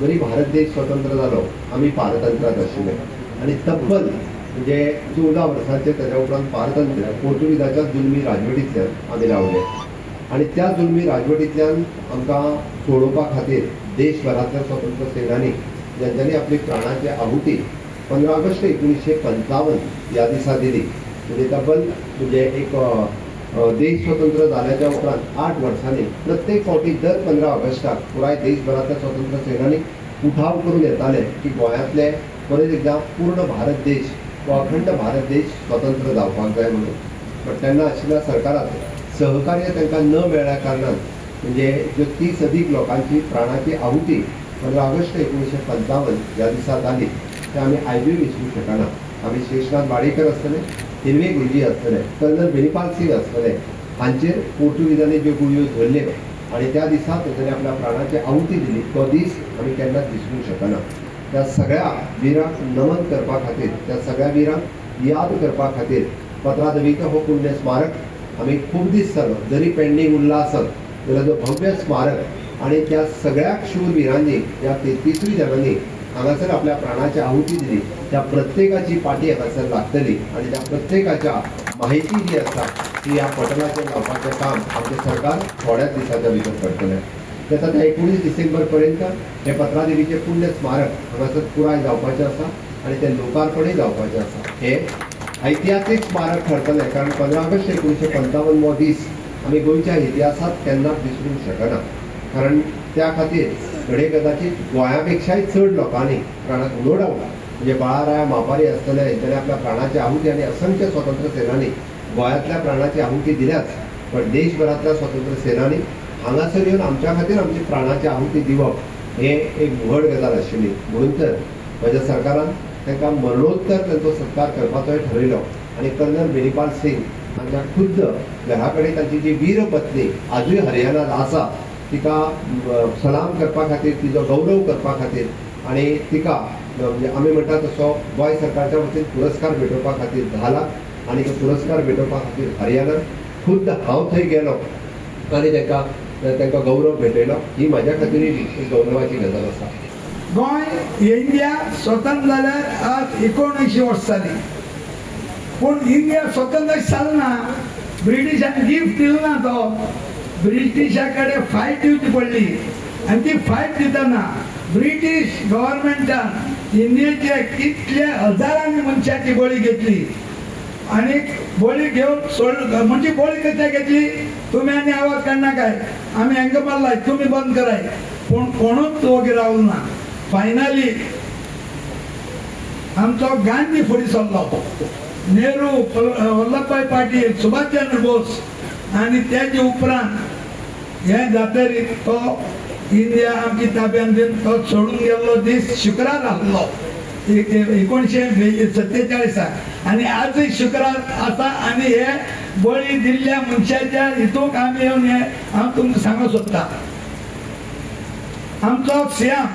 जरी भारत देश स्वतंत्र जालो आमी पारतंत्रांत आशिल्ले आनी तब्बल म्हणजे 14 वर्सांचे ताच्या उपरांत पारतंत्र पोर्तुगीजाच्या जुलमी राजवटींतल्यान आमी रावले आनी त्या जुलमी राजवटींतल्यान आमकां सोडोवपा खातीर देशभरांतल्या स्वतंत्र सेनानी ज्यांच्यांनी आपली प्राणाची आहुती 15 ऑगस्ट 1955 ह्या दिसा दिली. म्हणजे तब्बल म्हणजे एक देश स्वतंत्र जाल्याच्या उपरांत 8 वर्सांनी प्रत्येक फावटी दर 15 ऑगस्टाक पुराय देशभरांतल्या स्वतंत्र सेनानी उठाव करून येताले की गोंयांतले परत एकदां पूर्ण भारत देश वा अखंड भारत देश स्वतंत्र जावपाक जाय म्हणून. बट तेन्ना आशिल्ल्या सरकाराक सहकार्य तांकां न मेळ्ळ्या कारणान म्हणजे ज्यो 30 अदीक लोकांची प्राणाची आहुती 15 ऑगस्ट 1955 ह्या दिसा जाली ते आमी आयजूय विसरूंक शकना. आमी शेषनाथ वाडेकर आसतले, हिरवे गुरुजी आसतले, कर्नल बेनीपाल सिंग आसतले, हांचेर पोर्तुगीजांनी ज्यो गुळयो धरल्यो आनी त्या दिसा तांच्यांनी आपल्या प्राणाची आहुती दिली तो दीस आमी केन्नाच विसरूंक शकना. त्या सगळ्या विरांक नमन करपा खातीर, त्या सगळ्या विरांक याद करपा खातीर पत्रादेवीचो हो पुण्य स्मारक आमी खूब दीस जालो जरी पेंडींग उरला आसत जाल्यार जो भव्य स्मारक आनी त्या सगळ्या शूरवीरांनी ज्या 33 जाणांनी हांगासर आपल्या प्राणाची आहुती दिली त्या प्रत्येकाची पाटी हांगासर लागतली आनी त्या प्रत्येकाच्या माहिती जी आसा ती ह्या पटलाचेर लावपाचें काम आमचें सरकार थोड्याच दिसाच्या भितर करतलें. तेच आतां 19 डिसेंबर पर्यंत हें पत्रादेवीचें पुण्य स्मारक हांगासर पुराय जावपाचें आसा आनी तें लोकार्पणूय जावपाचें आसा. हें ऐतिहासीक स्मारक ठरतलें कारण 15 ऑगस्ट 1955 हो दीस आमी गोंयच्या इतिहासांत केन्नाच विसरूंक शकना. कारण त्या खातीर घडये कदाचित गोंया पेक्षाय चड लोकांनी प्राणाक नो डावट म्हणजे बाळाराया मापारी आसतले हेंच्यांनी आपल्या प्राणाची आहुती आनी असंख्य स्वतंत्र सेनानी गोंयांतल्या प्राणाची आहुती दिल्याच, पण देशभरांतल्या स्वतंत्र सेनानी हांगासर येवन आमच्या खातीर आमची प्राणाची आहुती दिवप हें एक व्हड गजाल आशिल्ली. म्हणून तर म्हज्या सरकारान तांकां मरणोत्तर तांचो सत्कार करपाचोय ठरयलो आनी कर्नल बेनीपाल सिंग हांच्या खुद्द घरा कडेन तांची जी वीर पत्नी आजूय हरियाणांत आसा तिका सलाम करपा खातीर, तिजो गौरव करपा खातीर आनी तिका म्हणजे आमी म्हणटा तसो गोंय सरकारच्या वतीन पुरस्कार भेटोवपा खातीर 10 लाख आनी तो पुरस्कार भेटोवपा खातीर हरियाणांत खुद्द हांव थंय गेलो आनी तांकां गौरव भेटयलो. ही म्हाज्या खातीर एक गौरवाची गजाल आसा. गोंय इंडिया स्वतंत्र जाल्यार आज 79 वर्सां जालीं, पूण इंडिया स्वतंत्र जालें ना, ब्रिटिशान गिफ्ट दिलो ना, तो ब्रिटिशा कडेन फायट दिवची पडली आनी ती फायट दितना ब्रिटीश गव्हर्मेंटान इंडियेचे कितले हजारांनी मनशाची बळी घेतली आनी बळी घेवन सोड म्हणजे बळी कशें घेतली, तुमी आनी आवाज काडना काय आमी हांकां मारलाय तुमी बंद कराय, पूण कोणूच वोगी रावलो ना. फायनली आमचो गांधी फुडें सरलो, नेहरू, वल्लभभाई पाटील, सुभाषचंद्र बोस आनी तेजे उपरांत हें जातरी तो इंडिया आमची ताब्यान दिवन तो सोडून गेल्लो दीस शुक्रार आसलो 1947 आनी आजूय शुक्रार आसा. आनी हे बळी दिल्ल्या मनशाच्या हितूंक आमी येवन हे हांव तुमकां सांगूंक सोदता. आमचो सियाम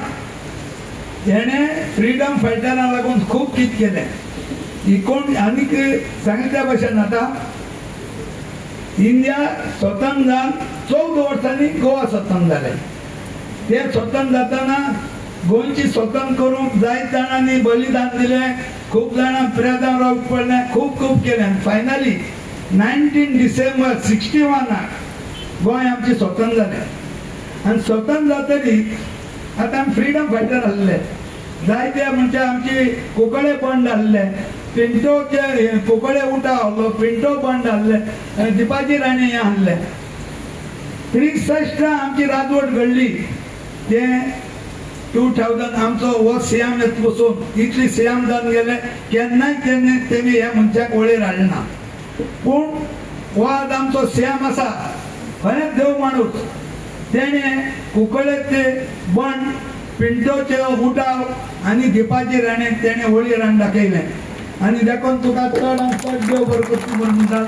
हेणें फ्रिडम फायटरां लागून खूब कितें केलें. आनीक सांगितल्या भशेन आतां इंडिया स्वतंत्र जावन 14 वर्सांनी गोवा स्वतंत्र जालें. तें स्वतंत्र जातना गोंयची स्वतंत्र करूंक जायत जाणांनी बलिदान दिलें, खूब जाणां प्रेदां रावंक पडलें, खूब खूब केलें. फायनली 19 डिसेंबर 61 गोंय आमचें स्वतंत्र जालें. आनी स्वतंत्र जातरीच आतां आमी फ्रिडम फायटर आसले, जायते म्हणजे आमची कुंकळे बंड आसले, पिंटोचे कुंकळे उठाव आहलो, पिंटो बंड आसले, दिपाजी राणे हें आसलें. 63 आमची राजवट घडली, तें 2000 आमचो हो सियाम येत बसून इतली सियाम जावन गेले केन्नाय तेन्ना तेमी ह्या मनशाक वळेर हाडना. पूण हो आज आमचो सियाम आसा, खरेंच देव माणूस, तेणें कुंकळे बंड, पिंटोचे उठाव आनी दिपाजी राणे तेणें वळेर हाडून दाखयलें. आनी देखून तुका चड आनी चड देव बरो करचो म्हूण म्हणटा.